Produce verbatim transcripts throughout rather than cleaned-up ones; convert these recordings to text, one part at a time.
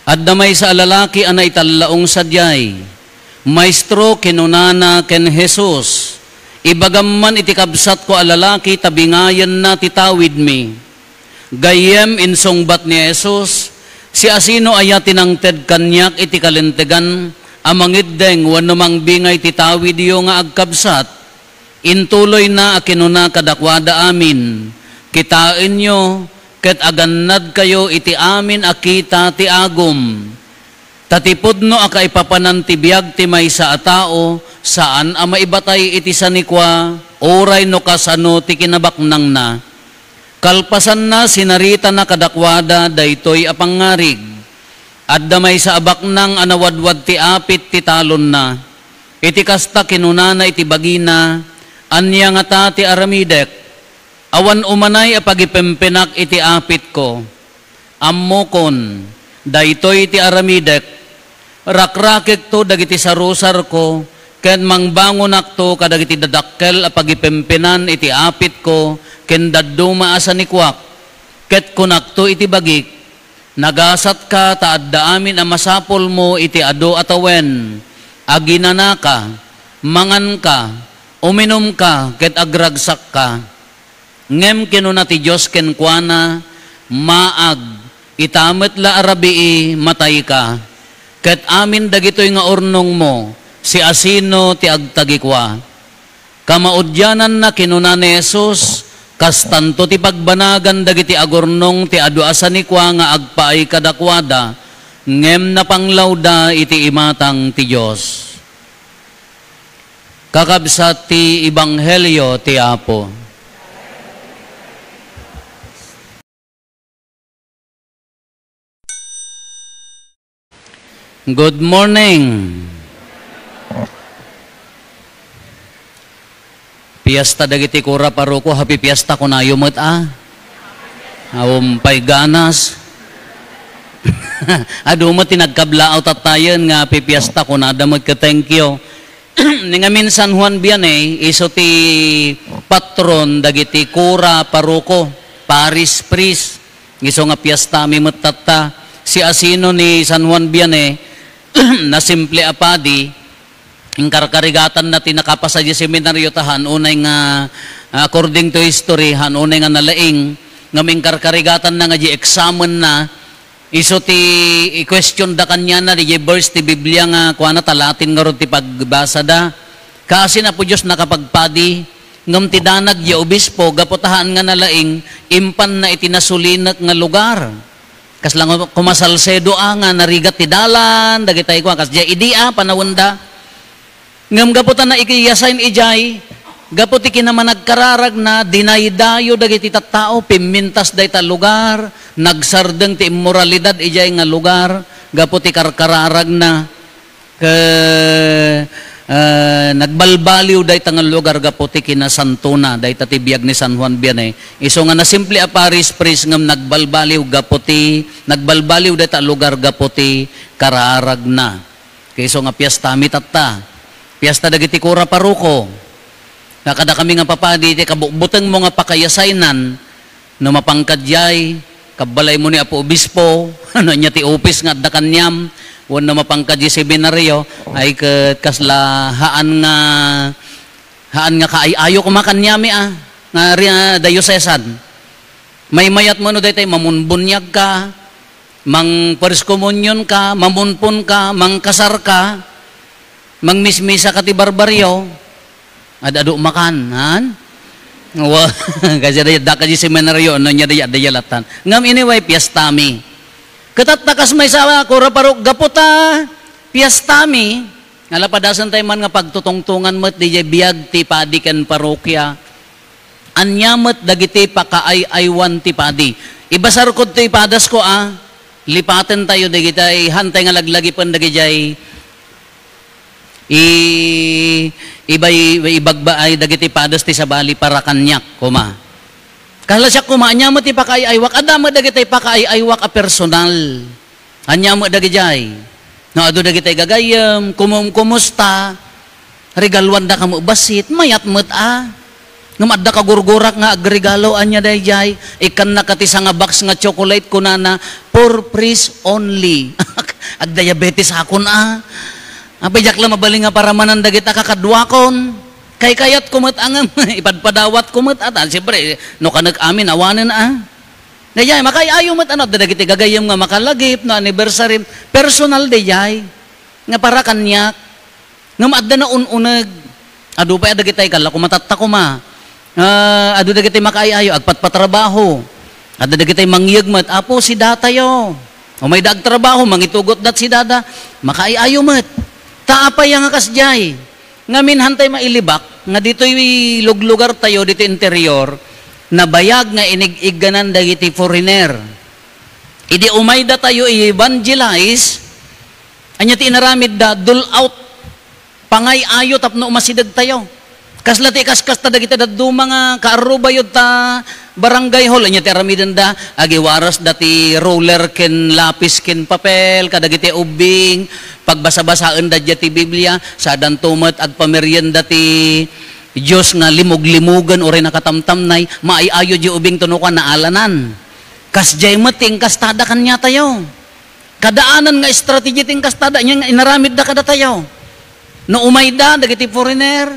Adda maysa a lalaki a naitallaong sadiay. "Maestro," kinunana ken Jesus, "ibagam man iti kabsatko a lalaki ta bingayenna ti tawidmi." "Gayyem," insungbat ni Jesus, "siasino aya ti nangted kaniak iti kalintegan a mangiddeng wenno mangbingay ti tawidyo nga agkabsat?" Intuloyna a kinuna kadakuada amin, "Kitaenyo ket agannadkayo iti amin a kita ti agum. Ta ti pudno a kaipapanan ti biag ti maysa a tao, saan a maibatay iti sanikua, uray no kasano ti kinabaknangna." Kalpasanna, sinaritana kadakuada daytoy a pangngarig. Adda maysa a baknang a nawadwad ti apit ti talonna. Iti kasta, kinunana iti bagina, "Ania ngata ti aramidek? Awan umanay a pagipempenak iti apitko. Ammokon, daytoy ti aramidek, rakrakekto dagiti sarusarko, ket mangbangonakto kadagiti dadakkel a pagipempenan iti apitko ken dadduma a sanikuak, ket kunakto iti bagik, 'Nagasatka ta adda amin a masapulmo iti adu a tawen. Aginanaka, manganka, uminumka, ket agragsakka.' Ngem kinuna ti Dios kenkuana, 'Maag, ita met la a rabii, matayka. Ket amin dagitoy nga urnongmo, siasino ti agtagikua?'" Kamaudiananna, kinuna ni Jesus, "Kastanto ti pagbanagan dagiti agurnong ti adu a sanikua nga agpaay kadakuada, ngem napanglawda iti imatang ti Dios." Kakabsat ti Ebanghelio ti Apo. Good morning. Fiesta dagiti kura paroko, happy fiesta kunayo met a. Awan pay ganas. Adu met ti nagkablaaw tattayen nga happy fiesta kunada met ket thank you. Ni ngamin San Juan Vianney, isu ti patron dagiti kura paroko, parish priest. Isu nga piestami met tatta. Siasino ni San Juan Vianney, nasimple a padi, inkarkarigatanna ti nakapasa idiay seminario ta haan unay nga, according to history, haan unay nga nalaing, ngem inkarkarigatanna nga idiay examenna, isu ti i-question da kaniana, idiay verse ti Biblia nga kuana ta Latin ngarud ti pagbasada. Kaasi ni Apo Dios nakapagpadi, ngem ti danag idiay obispo, gapu ta haan nga nalaing, impanna iti nasulinek nga lugar. Kasla nga koma Salcedo a, nga narigat ti dalan, dagitay kua, kas idiay idi a, panawenda. Ngem gapu ta naikiyasayn idiay, gapu ti kinamanagkararagna, dinaydayo dagiti tattao, pimmintas dayta lugar, nagsardeng ti immoralidad idiay nga lugar, gapu ti karkararagna. Ke-, ah, nagbalbaliw dayta nga lugar gapu ti kinasantona, dayta ti biag ni San Juan Vianney. Isu nga nasimple a parish priest ngem nagbalbaliw gapu ti, nagbalbaliw dayta a lugar gapu ti kararagna. Ket isu nga piestami tatta. Piesta dagiti kura paroko. Nga kadakami nga papadi, ti kabutbutengmo nga pakayasaynan, no mapangkadiay, kabbalaymo ni Apo Obispo, no ania ti opis nga adda kaniam, wenno mapangkadiay seminario, ay ket kasla haan nga, haan nga kaay-ayo koma kaniami a, nga ri-, ah, diocesan. Maymayat mo no daytay mamunbuniagka, mang first communion ka, mamunpon ka, mangkasar ka, mangmismisa ka ti barbaryo, ad-adu makan, han? Wa, kasi da, da ka di seminaryo, no, nya da, da, latan. Ngam anyway, piestami. Ketatta kas maysa, kura parok, gapu ta, piestami. Nga lapadasan tayo man nga pagtutungtungan met, di jay biag ti padi ken parokya. Ania met dagiti pakaay-aywan ti padi? Ibasarko ti padasko a, lipaten tayo dagitay, hantay nga laglagipen dagijay i-, ibay-, ibagbaay dagiti padas ti sabali para kaniak, koma. Kasla siak koma, ania met ti pakaay-aywak? Adda met dagitay pakaay-aywak a personal. Ania met dagijay? No, adu dagitay gagayyem, kumum-, kumusta? Regaluan da kamo bassit, mayat met a. Ngem adda kagurgurak nga agregalo, ania dayjay? Ikkanna ka ti sanga box nga chocolate, kunana, "For priest only." Agdiabetes akon a. Apay, diak la mabalin nga paramanan dagita kakaduakon. Kaykayatko met a ngem, ipadpadawatko met a. Ta, siyempre, no kanek amin, awanen a. Daydiay, makaay-ayo met, ano, adda dagiti gagayyem nga makalagip, no anniversary, personal daydiay. Nga para kaniak. Ngem adda naun-uneg. Adu pay a dagitay, kalla koma tatta koma. Ah, adu dagitay makaay-ayo, agpatpatrabaho. Adda dagitay mangyeg met, "Apo, si datayo." Umayda agtrabaho, mangitugotdat si dada, makaay-ayo met. Ta apay nga kasdiay? Ngamin, hantay mailibak nga ditoy luglugartayo, ditoy interior, nabayag nga inig-igganan dagiti foreigner. Idi umaydatayo i-evangelize, ania ti inaramidda? Dole out. Pangay-ayo tapno umasidegtayo. Kasla ti ikaskasta dagiti dadduma nga kaarrubayo ta barangay hall. Ania ti aramidenda? Agiwarasda ti ruler ken lapis ken papel kadagiti ubbing. Pagbasabasaenda diay ti Biblia. Sadanto met agpamerienda ti Dios nga limog-limogen uray nakatamtamnay. Maay-ayo diay ubbing tapno kua naalanan. Kasdiay met ti inkastada kaniatayo. Kadaanan nga strategy ti inkastada, ania nga inaramidda kadatayo. No umayda dagiti foreigner,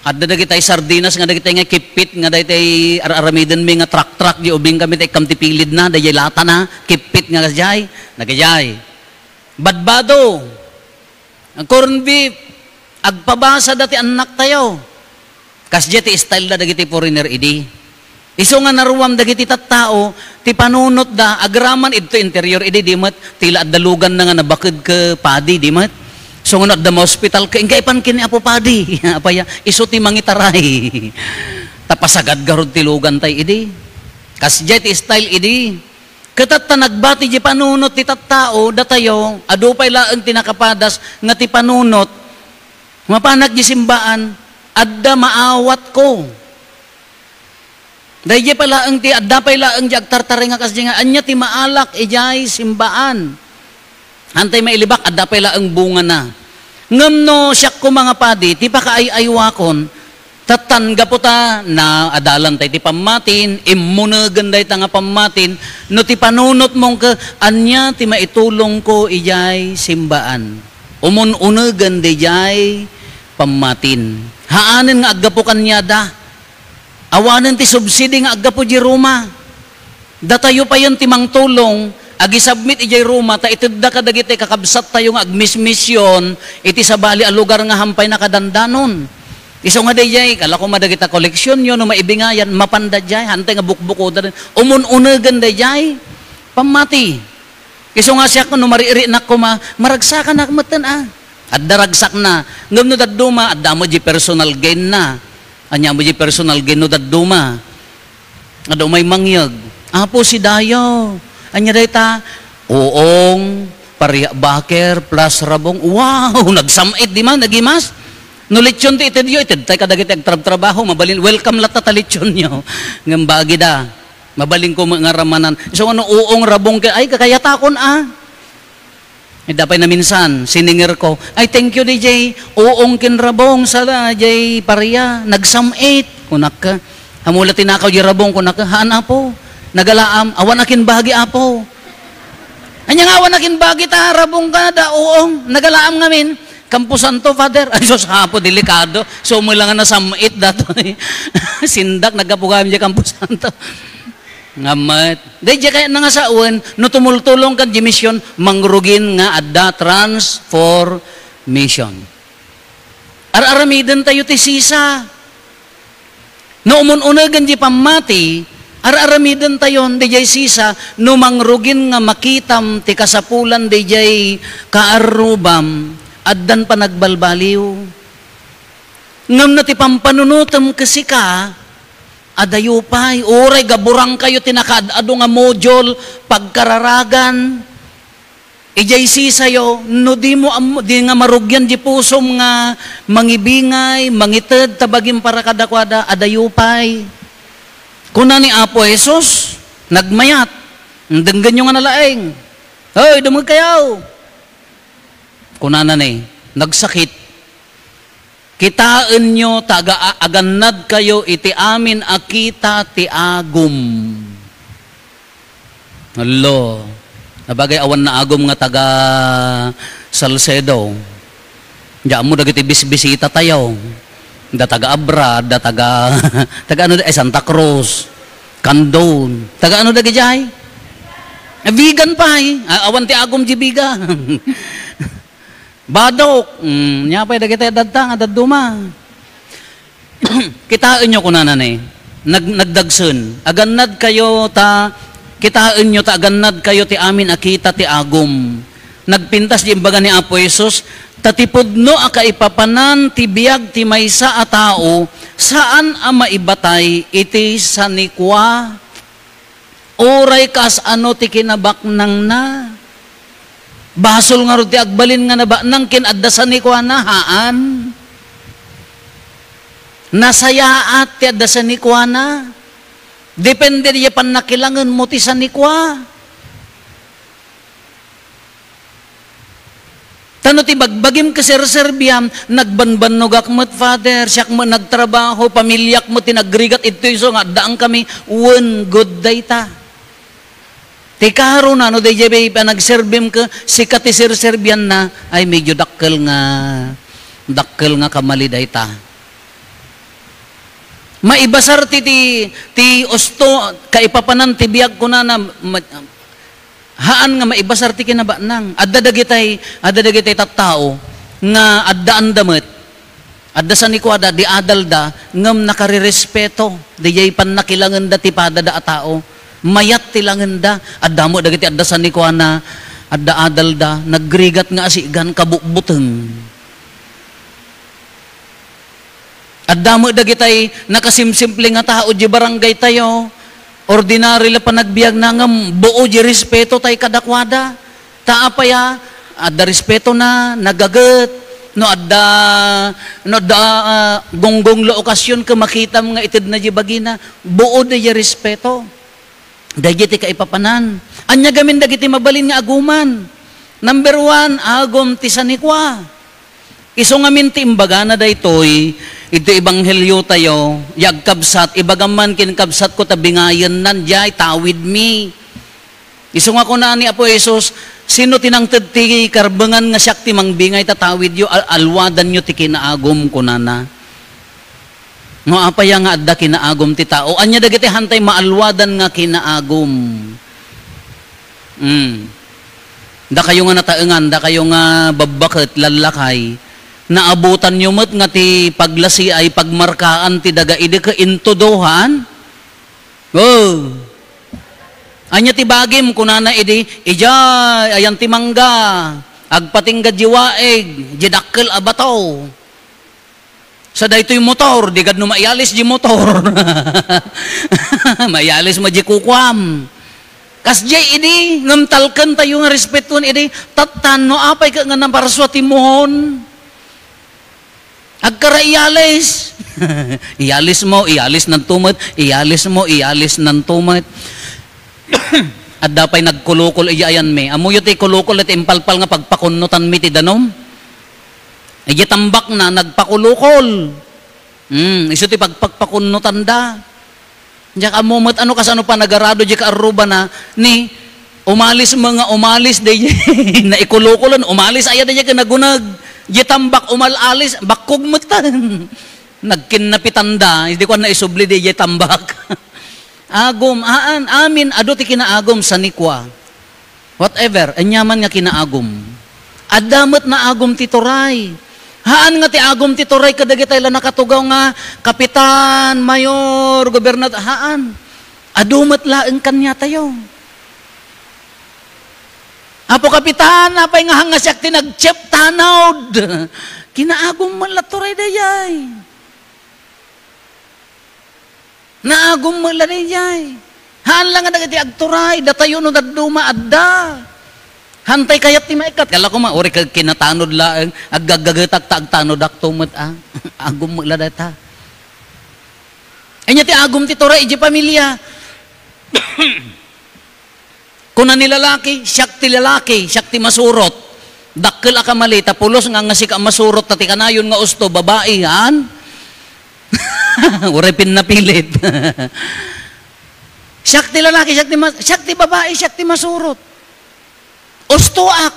adda dagitay sardinas nga dagitay nga kippit nga daytay ar-aramidenmi nga trak-trak diay ubbing kami ta ikkam ti pilidna, daydiay latana, kippit nga kasdiay, nagayay. Badbado, corned beef, agpabasada ti annaktayo. Kasdiay ti style da dagiti foreigner idi. Isu nga naruam dagiti tattao, ti panunotda, agraman idto interior idi, di met, ti la adda luganna nga nabaked ken padi, di met. Isu nga no adda maospital ket, "Inka ipan ken ni Apo Padi." Apaya, isu ti mangitaray. Ta pasagad garud ti lugantay idi. Kasdiay ti style idi. Ket ta nagbati diay panunot ti tattao, datayo, adu pay laeng ti nakapadas nga ti panunot, mapanak diay simbaan, adda maawatko. Daydiay pay laeng ti, adda pay laeng diay agtartaray nga kasdiay nga, ania ti maalak idiay simbaan? Hantay mailibak, adda pay laeng bungana. Ngem no siak koma nga padi, ti pakaay-aywakon, tattan gapu ta naadalan tay ti pammatin, immunegen dayta nga pammatin, no ti panunotmo ket, ania ti maitulongko idiay simbaan? Umun-unegen daydiay pammatin. Haanen nga aggapu kaniada. Awanen ti subsidi nga aggapu di Roma. Datayo payen ti mangtulong, agisubmit idiay Roma, ta itedda kadagiti kakabsattayo nga agmismision iti sabali a lugar nga hampay nakadandanon. Isu nga daydiay, kala koma dagita koleksionyo, no maibingayan, mapanda diay, hantay nga bukbukoda, umun-unegen daydiay pammati. Isu nga siak, no maririnak koma, maragsakanak metten a. Adda ragsakna, ngem no dadduma, adda met di personal gain na. Ania met di personal gain no dadduma? Adda umay mangyeg. Apo, si dayo. Ania dayta? Uong, paria baker, plus rabong. Wow! Nagsam-it di man, nagimas. No lechon ti itedyo, ited tay kadagiti agtrabtrabaho, mabalin, welcome latta ta lechonyo. Ngem bagida, mabalinko met nga ramanan. Isu nga no uong, rabong ken, ay, kakayatakon a. Adda pay naminsan, siningerko, "Ay, thank you, D J. Uong ken rabong sa, D J paria. Nagsam-it," kunak. "Ammom la tinakaw di rabong," kunak. "Haan, Apo. Nagalaam. Awan akinbagi, Apo." "Ania nga awan akinbagi ta rabong kada uong? Nagalaam ngamin." "Kamposanto, Father." "Ay, sus, Apo, delikado. Sumay la nga nasam-it datoy." Sindak, naggapu gayam di kamposanto. Nga met. Daydiay kayatna nga sawen, no tumultulongka di mision, mangrugin nga adda transformation. Ar-aramidentayo ti sisa. No umun-unegen di pammati, ar-aramidentayon daydiay sisa, no mangrugin nga makitam ti kasapulan daydiay kaarrubam, addan panagbalbaliw. Ngem no ti pampanunotem ket sika, adayo pay, uray gaburangkayo ti nakaad-adu nga module, pagkararagan. Idiay sisayo, no dimo am-, di nga marugian di pusom nga mangibingay, mangited ta bagim para kadakuada, adayo pay. Kuna ni Apo Jesus, nagmayat, denggenyo nga nalaing. "Hoy, dumngegkayo!" Kunana ni, "Nagsakit." Kitaenyo ta aga-, agannadkayo iti amin a kita ti agum. Hello. Sabagay, awan naagum nga taga Salcedo. Diay ammo dagiti bisbisita tayo. Da taga Abra, da taga, taga ano, eh, Santa Cruz, Candon. Taga ano dagiti ay? Eh, vegan pay. Ah, awan ti agum di vegan. Badok. Mm, nia pay dagiti dadta nga dadduma. Kitaenyo, kunana ne, nag-, nagdagsen, "Agannadkayo ta, kitaenyo ta agannadkayo ti amin a kita ti agum." Nagpintas di imbaga ni Apo Jesus, "Ta ti pudno a kaipapanan ti biag ti maysa a tao, saan a maibatay iti sanikua." Uray kas-ano ti kinabaknangna. Basol ngarud ti agbalin nga nabaknang ken adda sanikuana? Haan. Nasayaat ti adda sanikuana. Depende diay pannakilangenmo ti sanikua. Ta no ti bagbagim ket serserbiam, nagbanbannogak met, Father, siak met nagtrabaho, pamiliak met ti nagrigat, idtoy isu nga addaan kami, wen, good dayta. Ti karona, no daydiay pay panagserbim ket sika ti serserbianna, ay, medyo dakkel nga, dakkel nga kamali dayta. Maibasar ti, ti, ti usto, kaipapanan ti biag, kunana, ma-, Haan nga maibasar ti kinabaknang. Adda dagitay, adda dagitay tattao nga addaanda met. Adda sanikuada, di adalda, ngem nakarerespeto. Daydiay pannakilangenda ti padada a tao. Mayat ti langenda. Adda met dagiti adda sanikuana, adda adalda, nagrigat nga asigan, kabutbuteng. Adda met dagitay nakasimsimple nga tao di barangay tayo. Ordinary la panagbiagna ngem buo di respeto tay kadakuada. Ta apay a, adda respetona, nagaget. No adda, no adda, ah, gunggong la okasyon ket makitam nga itedna di bagina, buo di respeto. Daydiay ti kaipapanan. Ania gamin dagiti mabalin nga aguman? Number one, agum ti sanikua. Isu ngamin ti imbagana daytoy, iti ebanghelio tayo, ya agkabsat, ibagam man ken kabsatko ta bingayennan, diay tawidmi. Isu nga kuna ni Apo Jesus, "Sino ti nangted ti karbengan nga siak ti mangbingay ta tawidyo, al-, alwadanyo ti kinaagum," kunana. No apay a nga adda kinaagum ti tao, ania dagiti hantay maalwadan nga kinaagum? Mm. Dakayo nga nataengan, dakayo nga babbaket, lallakay, naabutanyo met nga ti paglasiay, pagmarkaan ti daga idi ket intudohan? Oh. Ania ti bagim? Kunana idi, "Idiay, ayan ti mangga, agpatingga di waig, di dakkel a bato." Sa daytoy motor, di gad no maialis di motor. Maialis mo di kukuam. Kasdiay idi, ngem talken tayo nga respetuen idi, tattan no apay ket nga naparsua ti muhon. Agkara iyalis. Iyalis mo, iyalis nanto met, iyalis mo, iyalis nanto met. Adda pay nagkulukol idiay ayanmi. Ammoyo ti kulukol iti impalpal nga pagpakunnotanmi ti danum? Idiay tambakna, nagpakulukol. Hmm, isu ti pagpakpakunnotanda. Diak ammo met ano kasano panagarado diay kaarrubana, ni umalis mo nga umalis, daydiay naikulukulan, umalis aya daydiay ket naguneg. Diay tambak, umal-alis, bakkog met ta. Nagkinnapitanda, idi kuan naisubli daydiay tambak. Agum, haan, amin, adu ti kinaagum, sanikua. Whatever, ania man nga kinaagum. Adda met naagum ti turay. Haan nga ti agum ti turay kadagitay la nakatugaw nga kapitan, mayor, gobernador, haan. Adu met laeng kaniatayo. "Apo Kapitan, apay nga hanga siak ti nag-chief tanod?" Kinaagum met la turay dayay. Naagum met la daydiay. Haan la nga dagiti agturay, datayo no dadduma adda. Hantay kayat ti maikkat. Kala ko ma, uri ka kinatanod laeng, aggaggagetak ta agtanodakto met, a. Agum met la dayta. Ania ti agum ti turay, idiay pamilya. Kuna ni lalaki, "Siak ti lalaki, siak ti masurot." Dakkel a kamali, ta pulos nga, nga sika a masurot, ta ti kanayon nga usto, babai, haan? Uray pinnapilit. "Siak ti lalaki, siak ti ma-, siak ti babai, siak ti masurot." Ustoak.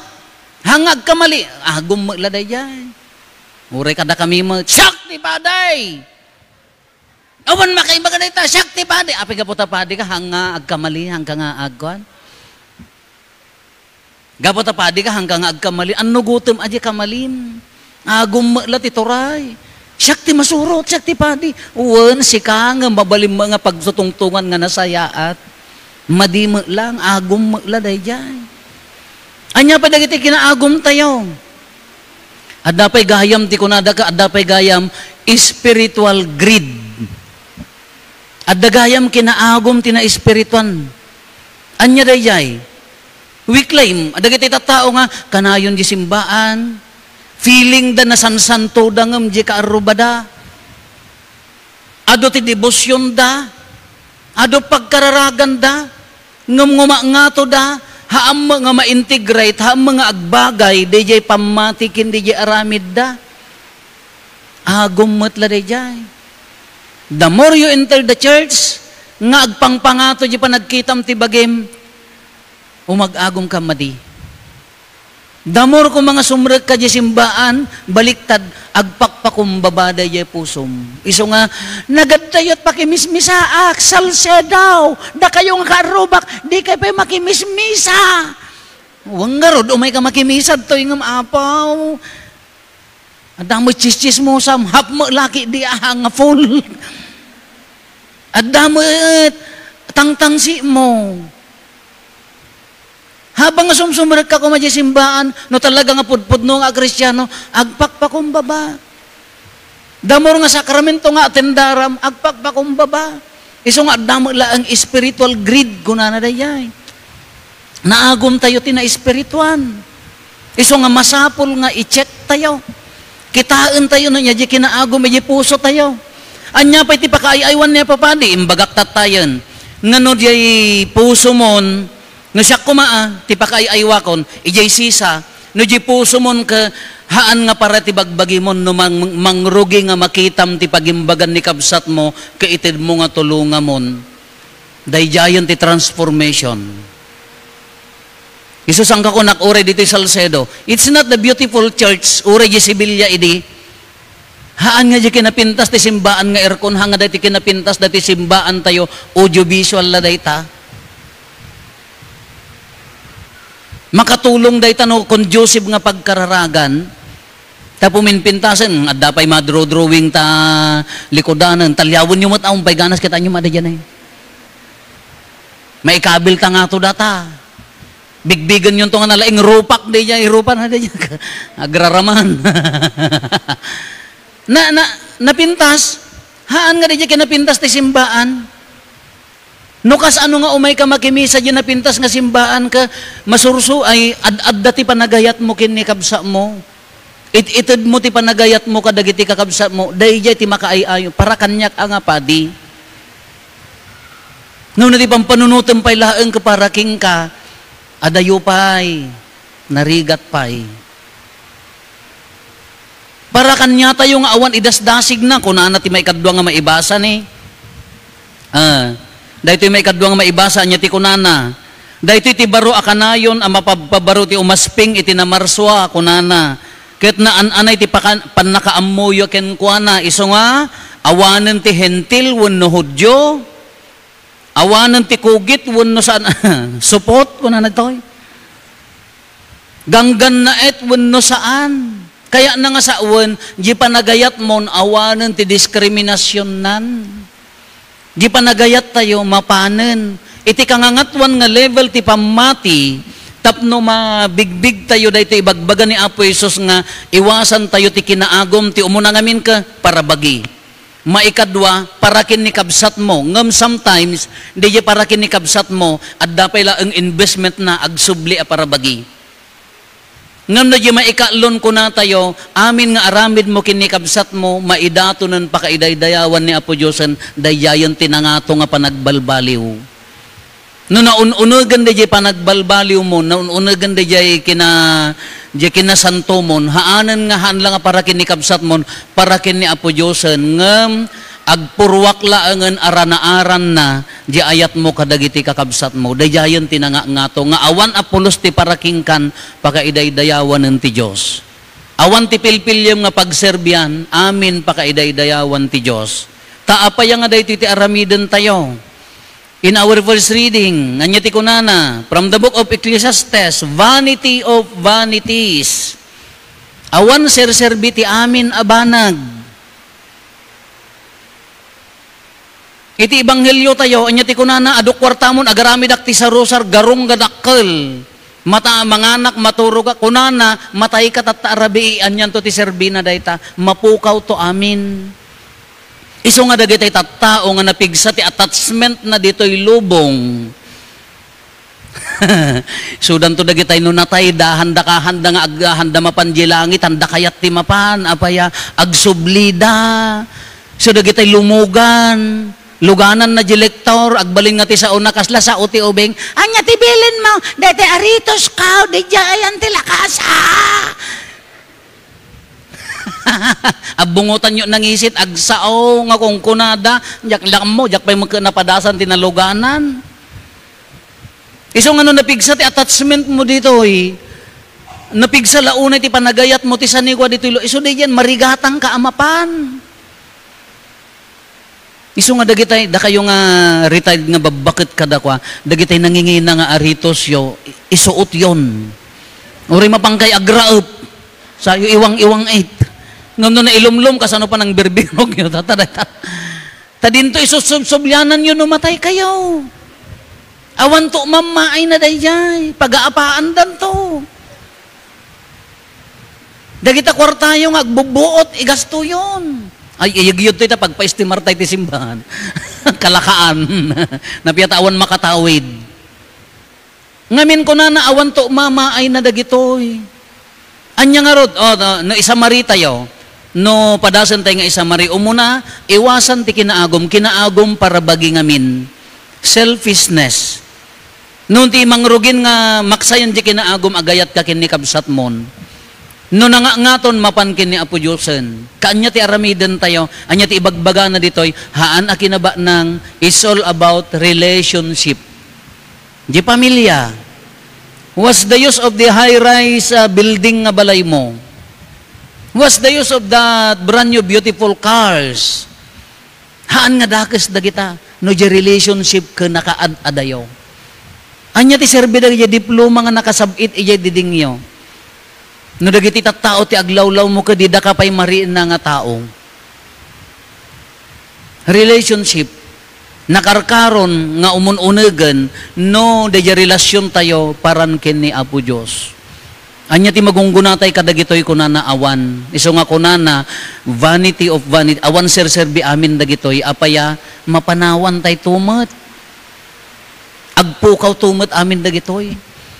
Haan nga agkamali. Agum met la daydiay. Uray kadakami met, "Siak ti padi!" Awan makaibaga dayta, "Siak ti padi." Apay gapu ta padi ka, haan nga agkamali, haan ka nga agkuan? Gapu ta padi ka, haan ka nga agkamali? Annugotem a di kamalim. Agum met la ti turay. "Siak ti masurot, siak ti padi." Wen, sika nga mabalim nga pagsutungtungan nga nasayaat. Madi met lang, agum met la daydiay. Ania pay dagiti kinaagumtayo? Adda pay gayam ti kunada ka, adda pay gayam spiritual greed. Adda gayam kinaagum ti naespirituan. Ania daydiay? We claim, adda dagiti tattao nga kanayon di simbaan, feeling da nasansanto da ngem di kaarrubada. Adu ti debosyonda, adu pagkararaganda, ngem ngumangato da, haan met nga ma-integrate, haan met nga agbagay, daydiay pammati ken daydiay aramidda. Agum met la daydiay. The more you enter the church, nga agpangpangato di panagkitam ti bagim, umag-agum ka madi. The more koma nga sumrekka di simbaan, baliktad, agpakpakumbaba daydiay pusom. Isu nga, "Nagadtayo ti pakimismisaak, Salcedo, dakayo nga kaarrubak, dikay pay makimismisa." Wen ngarud, umay ka makimisa, toy ngem apaw. Adda met tsistsismosam, half met laki di aha nga full. Adda met tangtangsi mo. Habang nga sumsumrekka koma di simbaan, no talaga nga pudpudno nga Kristiano, agpakpakumbaba. The more nga sakramento nga atendaram, agpakpakumbaba. Isu nga adda met laeng spiritual greed, kunana daydiay. Naagumtayo ti naespirituan. Isu nga masapul nga i-check tayo. Kitaen tayo no ania di kinaagum iti puso tayo. Ania pay ti pakaay-aywan ni Apo Padi? Imbagak tattayen. Nga no diay pusomon, no siak koma, a, ti pakaay-aywakon, idiay sisa, no diay pusomon ket haan nga para ti bagbagimon, no mang-, mangrugi nga makitam ti pagimbagan ni kabsatmo, ket itedmo nga tulongamon. Daydiayen ti transformation. Isu saan ka kunak, uray ditoy Salcedo. It's not the beautiful church, uray di Sevilla idi. Haan nga di kinapintas ti simbaan nga aircon, haan nga daytoy kinapintas daytoy simbaan tayo, audiovisual la dayta. Makatulong dayta no conducive nga pagkararagan. Ta puminpintasen, adda pay madro-drawing ta likudanen, talyawenyo met a umpay ganas kitaenyo madi diay. Maikabil ta ngato data. Bigbigenyo to nga nalaing rupak diay, rupak na diay. Agraraman. Na, na, napintas, haan nga diay kinapintas ti simbaan. No kasano nga umay ka makimisa diay napintas nga simbaan ket masursuay, ad-adda ti panagayatmo ken ni kabsatmo. It-itedmo ti panagayatmo kadagiti kakabsatmo, daydiay ti makaay-ayo, para kaniak a nga padi. Ngem no ti pampanunotem pay laeng ket para kenka, adayo pay, narigat pay. Para kaniatayo nga awan idasdasigna, kunana ti maikadua nga maibasa ni. Ah, daytoy maikadua nga maibasa, ania ti kunana? Daytoy ti baro a kanayon a mapabpabaro ti umasping iti namarsua, kunana. Ket naan-anay ti pakan-, pannakaammoyo kenkuana, isu nga awanen ti Hentil wenno Judio, awanen ti kugit wenno saan, supot, kunana daytoy. Ganggannaet wenno saan. Kayatna nga sawen, di panagayatmon awanen ti diskriminasionnan. Di panagayattayo, mapanen. Iti kangangatuan nga level ti pammati, tapno mabigbigtayo daytoy ibagbaga ni Apo Jesus nga iwasantayo ti kinaagum ti umuna ngamin ket parabagi. Maikadua, para ken ni kabsatmo. Ngem sometimes, diay para ken ni kabsatmo, adda pay laeng investment na agsubli a parabagi. Ngem no diay maikaatlon kunatayo, amin nga aramidmo ken ni kabsatmo, maidatonen pakaidaydayawan ni Apo Diosen, daydiayen ti nangato nga panagbalbaliw. No naun-unegen daydiay panagbalbaliwmo, naun-unegen daydiay kina-, diay kinasantomon, haanen nga haan la nga para ken ni kabsatmon, para ken ni Apo Diosen, ngem Agpurruak laengen a ranaaranna di ayatmo kadagiti kakabsatmo. Daydiayen ti nangangato nga awan a pulos ti parakingkan, pakaidaydayawanen ti Dios. Awan ti pilpiliem nga pagserbian, amin pakaidaydayawan ti Dios. Ta apay nga daytoy ti aramidentayo? In our first reading, ania ti kunana? From the book of Ecclesiastes, vanity of vanities. Awan serserbi ti amin a banag. Iti ebanghelio tayo, ania ti kunana? Adu kuartamon, agaramidak ti sarusar, garong nga dakkel. Mata, manganak, maturogak. Kunana, matayka tatta a rabii, anianto ti serbina dayta? Mapukawto amin. Isu nga dagiti tattao nga napigsa ti attachmentna ditoy lubong. Sudanto dagitay no natayda, handa ka, handa nga ag-, handa mapan di langit, handa kayat ti mapan, apaya, agsublida. So dagitay lumugan, lugananna di lektor, agbalin nga ti saona, kasla sao ti ubing, "Ania ti bilinmo?" "Daytay aritos kao, daydiay ayan ti lakasa." Agbungotanyo nangisit, agsao nga kunkunada, diak lakmo, diak pay met napadasan ti naluganan. Isu nga no napigsa ti attachmentmo ditoy, napigsa la unay ti panagayatmo ti sanikua ditoy lo-, isu daydiay, marigatangka a mapan. Isu nga dagitay, dakayo nga retired nga babbaket kadakua, dagitay nangingina nga aritosyo, i-, isuotyon. Uray mapankay agraep, sayo iwang-iwang it. Ngem no nailumlom, kasano pa nang birbirogyo? Tata, tata. Ta dinto isusubsubliananyo no mataykayo. Awanto mammaayna daydiay, pagaapaandanto. Dagita kuartayo nga agbubbuot, igastoyon. Ay, iyagyod toy ta pagpaestimar tay ti simbahan. Kalakaan. Napiat awan makatawid. Ngamin kunana, awanto mammaayna dagitoy. Ania ngarud, o, no, no isamaritayo, no padasen tay nga isamari, umuna, iwasan ti kinaagum, kinaagum para bagi ngamin. Selfishness. No ti mangrugin nga maksayan di kinaagum, agayatka ken ni kabsatmon. No nangangaton, mapan ken ni Apo Diosen. Kaanya ti aramidentayo, ania ti ibagbagana ditoy, haan a kinabanang, it's all about relationship. Di pamilya. What's the use of the high-rise, ah, building nga balaymo? What's the use of that brand new beautiful cars? Haan nga dakes dagita no di relationship ken nakaad-adayo. Ania ti serbi dagiti diploma nga nakasab-it idiay didingyo? No dagiti tattao ti aglawlawmo ket dida ka pay marienna nga tao. Relationship, nakarkaron nga umun-unegen no daydiay relasiontayo paran ken ni Apo Dios. Ania ti magungguna tay kadagitoy? Kunana, awan. Isu nga kunana, vanity of vanity. Awan serserbi amin dagitoy. Apaya, mapanawan tay tumet. Agpukaw tumet amin dagitoy.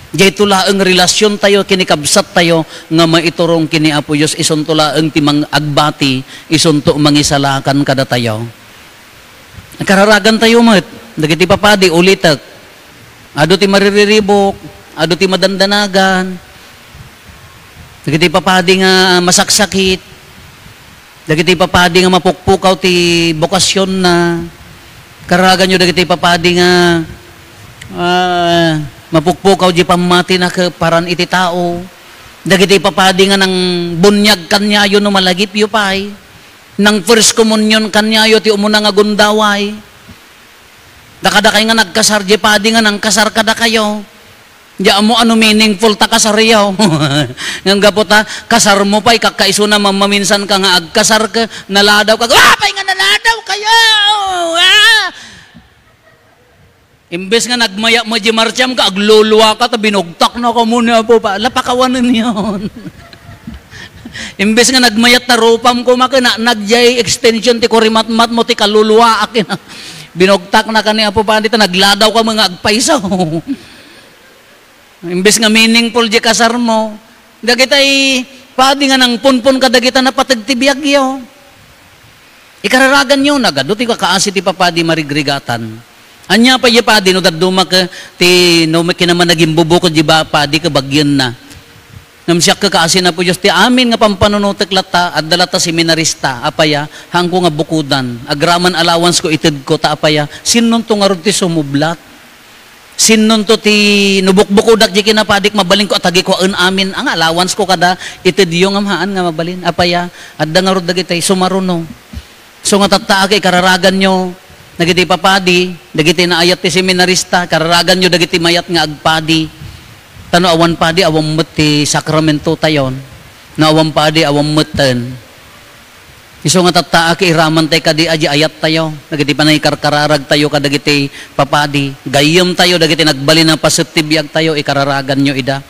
Dayto laeng relasiontayo ken ni kabsattayo nga maiturong ken ni Apo Dios, isunto laeng ti mang-, agbati, isunto mangisalakan kadatayo. Kararagantayo met, dagiti papadi, ulitek. Adu ti maririribuk, adu ti madandanagan. Dagiti papadi nga masaksakit. Dagiti papadi nga mapukpukaw ti bokasionna. Kararaganyo dagiti papadi nga, ah, mapukpukaw di pammatina ket paran iti tao. Dagiti papadi nga nangbuniag kaniayo no malagipyo pay. Nang first communion kaniayo ti umuna nga gundaway. Dakadakay nga nagkasar, di padi nga nangkasar kadakayo. Di ammo ano meaningful ta kasaryo. Ngem gapu ta kasarmo pay, kakkaisuna mammaminsan ka nga agkasar ka, naladaw ka, apay nga naladaw kayo! Ah! Imbes nga nagmayat mo di martiam ka, aglulua ka, ta binugtak na ka mo ni Apo pa. Lapakawanen yon. Imbes nga nagmayat ta rupam ko, maka na, nagyay extension ti kurimatmat mo, ti kalulua akin. Binugtak na ka ni Apo pa, dito nagladaw ka mga agpaiso. Imbes nga meaningful di kasar mo, dagitay padi nga nangpunpon ka dagita napateg ti biagyo. Ikararaganyo, nagadu ti kakaasi ti papadi marigrigatan. Ania pay di padi no dadduma ke ti no kinamanagimbubukod di ba padi ke bagyenna. Ngem siak kakaasi, Apo Dios, ti amin nga pampanunotek latta, adda latta seminarista, apay a, haanko nga bukodan. Agraman allowance ko, itedko, ta apay a, sinonto ngarud ti sumublat? Sinonto ti, no bukbukodak diay kinapadik, mabalinko a tagikuaen amin, nga allowance ko kada, itedyo ngem haan nga mabalin. Apay a, adda ngarud dagiti sumaruno. So nga tatta, ikararaganyo dagiti papadi, dagiti naayat ti seminarista, kararaganyo dagiti mayat nga agpadi. Ta no awan padi, awan met ti sakramento tayon. No awan padi, awan metten. Isu nga tatta, iramantay kadi a di ayat tayo, dagiti panangikarkararag tayo kadagiti papadi. Gayyem tayo dagiti nagbalin a paset ti biag tayo, ikararaganyo ida.